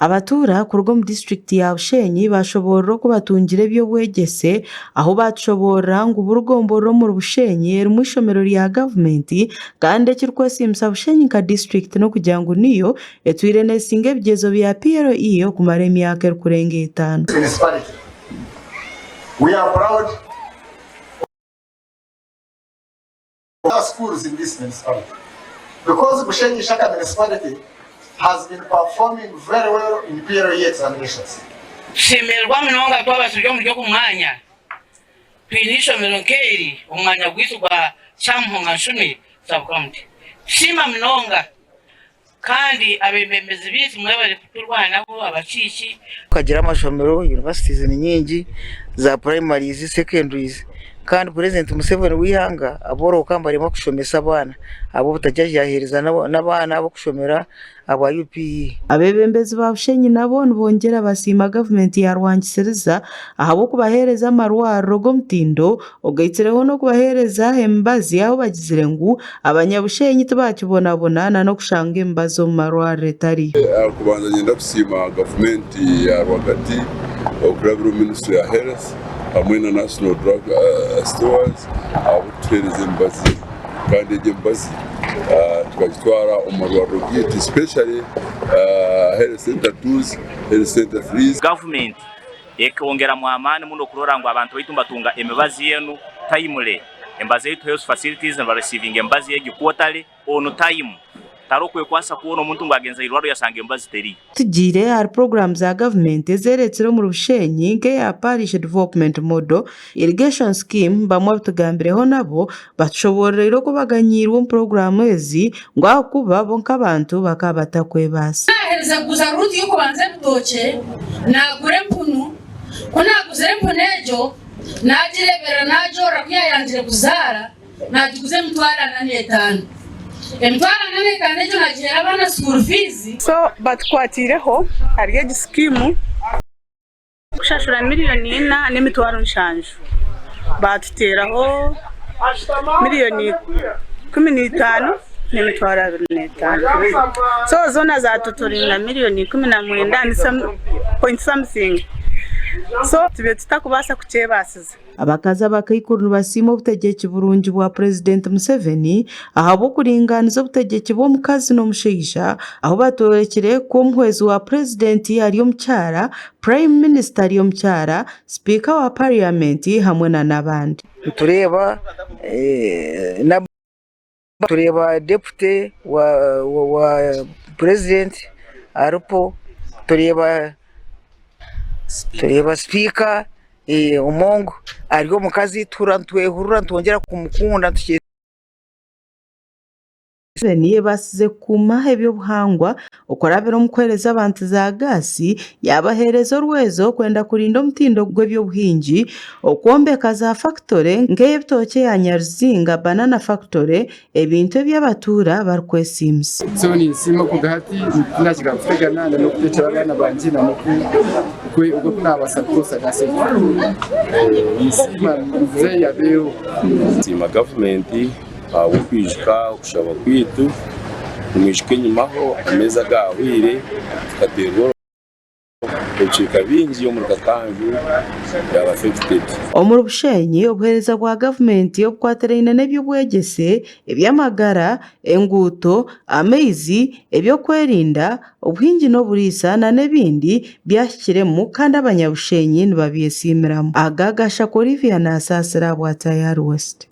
Abatuura kuruga omu disiturikiti ya Bushenyi baashoboorora oku batungire eby'obwegyese ahu baatushoboorora ngu buri gomborora omuri Bushenyi erimu eishomero rya gavumenti kandi ekirikwesiimisa Bushenyi nka disiturikiti n'okugira ngu niyo etwire neesinga ebigyezo bya PLE okumara emyaka erikurenga etaano. Municipality. We are proud of our schools in this municipality because Bushenyi Ishaka Municipality has been performing very well in PLE examinations. Tushemererwa munonga twaba turi omuri ogu mwanya twine eishomero nk'eri omu mwanya gwaitu gwa Kyamuhunga Nshumi Sub County. Tusiima munonga Kandi abeebembezi baitu mwebare kuturwanaho, abakiiki. Tukagira amashomero, universities ni nyingi za primaries, secondaries kandi president Museveni w'eihanga abooroka nibaremwa kushomesa abaana ahabw'obutarya yaheereza n'abaana ab'okushomera aba UPE. Abeebembezi ba Bushenyi nabo nibongyera basiima gavumenti ya Rwangisiriza ahabw'okubaheereza amarwariro g'omutindo Ogaitsireho n'okubaheereza emibazi ahu bagizire ngu abanyabushenyi tibakibonabona na n'okushanga emibazi omu marwariro etariyo. Kubanza niinyenda kusiima gavumenti ya rwagati okurabira omu minisitule ya Health hamwe na National Drug Stores ahabw'okutuheereza emibazi kandi egi emibazi tukagitwara omu marwariro gaitu especially Health Center 2s, Health Center 3s. Gavumenti Ekongeramu amaani muno kurora ngu abantu baitu nibatunga emibazi enu timely. Emibazi ei tuhayo facilities nibaresiivinga emibazi egi quarterly on time. Tihariho kwekwasa kwona omuntu ngu agenze ahairwariro yashanga emibazi teriyo. Tugiire ahari puroguraamu za gavumenti ezeeretsire omuri Bushenyi nk'eya Parish Development Model, Irrigation Scheme, bamwe abutugambireho nabo batushoboororeire oku baganyiirwe omu puroguraamu ezi ngu ahakuba bo nk'abantu bakaba batakwebaasa. Naaherize kuguza ruutu y'okubanza ebitookye, naagura empunu. Ku naaguzire empunu egyo, naagireeberera naagyorora ku yaayangire kuzaara, naagiguza emitwaro ana n'etaano. Emitwaro ana n'etaano egyo naagiheera abaana school fees. So batukwatiireho ahari egi sikiimu. Kushashura miriyoni ina n'emitwaro nshanju baatuteeraho miriyoni 15 n'emitwaro 25 so zoona zaatotoringa miriyoni 19 ni point something so tubaire tutakubaasa kukyebaasiza. Abakazi abakaikuru nibasiima obutegyeki burungi bwa Purezidenti Museveni ahabw'okuringaaniza obutegyeki bw'omukazi n'omushaija ahu batworekire ku omuhwezi wa Purezidenti ari omukyara, Purayime Minisita ari omukyara, Sipiika wa Pariyamenti hamwe na n'abandi. Nitureeba na tureeba deputy wa president aripo, tureeba tureeba sipiika Omong ari omukazi tuhurira nitwehurira nitwongyera kumukunda. Museveni ebaasize kukuuma eby'obuhangwa okurabira omu kuheereza abantu za gaasi, yaabaheereza orwezo kwenda kurinda omutindo gw'eby'obuhingi, okwombeka za fakitore nk'ey'ebitookye eya Nyaruzinga Banana Factory, ebintu ebi abatuura barikwesiimisa. So ninsiima okuruga hati tinakiga kutegana na n'okutekyera abaana bangye na n'oku oku nabaasa kukozesa gaasi egi. Ninsiima muzeeyi abeho. Nsiima gavumenti Ahabw'okwijuka okushaba kwaitu, nimwijuka enyimaho ameezi agaahweire tukateerwa ebicweka bingi omuri Kakanju byaba affected. Omuri Bushenyi, obuheereza bwa gavumenti obukwatiraine n'eby'obwegyese, eby'amagara, enguuto, amaizi, eby'okwerinda, obuhingi n'oburiisa n'ebindi byahikiremu kandi abanyabushenyi nibabyesiimiramu. Aga Gashaka Olivia naasaasira ahabwa Tayari West.